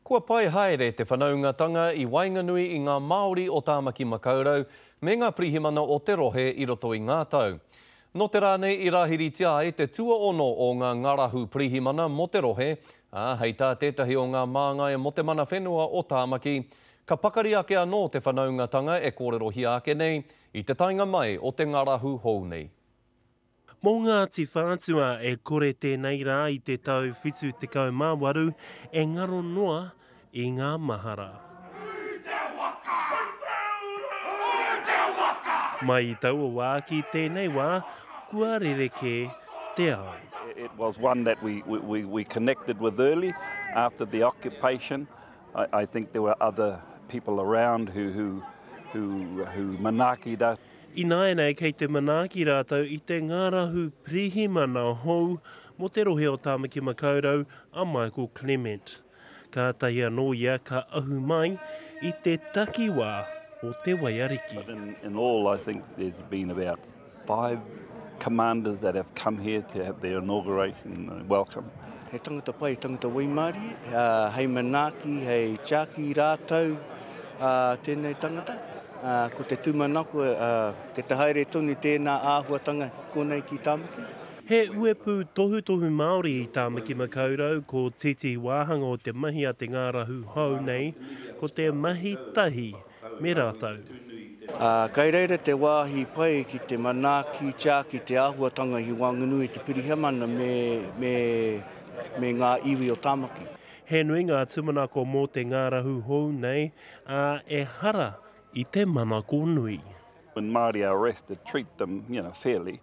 Kua pai haere te whanaungatanga i waenganui i ngā Māori o Tāmaki Makaurau me ngā pirihimana o te rohe i roto i ngā tau. Nō te rā nei i rāhiritia ai te tuaono o ngā ngārahu pirihimana mō te rohe, ā, hei tā tētahi o ngā māngai mō te mana whenua o Tāmaki, ka pakari ake anō te whanaungatanga e kōrerohia ake nei i te taenga mai o te ngārahu hou nei. Mō Ngāti Whātua e kore tēnei rā i te tau 78 e ngaro noa i ngā mahara. Mai i taua wā ki tēnei wā, kua rerekē te ao. It was one that we, we, we connected with early after the occupation. I, I think there were other people around who, who, who, who manaaki'd us. Ināianei kei te manaaki rātou i te ngārahu pirihimana hou mō te rohe o Tāmaki Makaurau a Michael Clement. Kātahi anō ia ka ahu mai i te takiwā o Te Waiariki. But in, in all I think there's been about five commanders that have come here to have their inauguration and welcome. He tangata pai, he tangata waimarie, hei manaaki, hei tiaki rātou tēnei tangata. Ko te tūmanako, kei te haere tonu tēnā āhuatanga konei ki Tāmaki. He uepū tohutohu Māori i Tāmaki Makaurau, ko tētehi wāhanga o te mahi a te ngārahu hou nei, ko te mahi tahi me rātou. Kai reira te wāhi pai ki te manaaki, tiaki te āhuatanga i waenganui i te pirihimana me, me, me ngā iwi o Tāmaki. He nui ngā tūmanako mō te ngārahu hou nei, ā, ehara i te manako nui. When Māori are arrested, treat them, you know, fairly.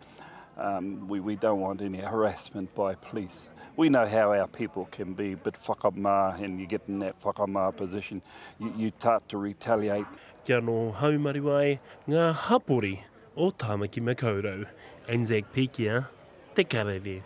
Um, we, we don't want any harassment by police. We know how our people can be, but whakamā, and you get in that whakamā position, you, you start to retaliate. Kia noho haumaru ai ngā hapori o Tāmaki Makaurau. Anzac Pikia, Te Karere.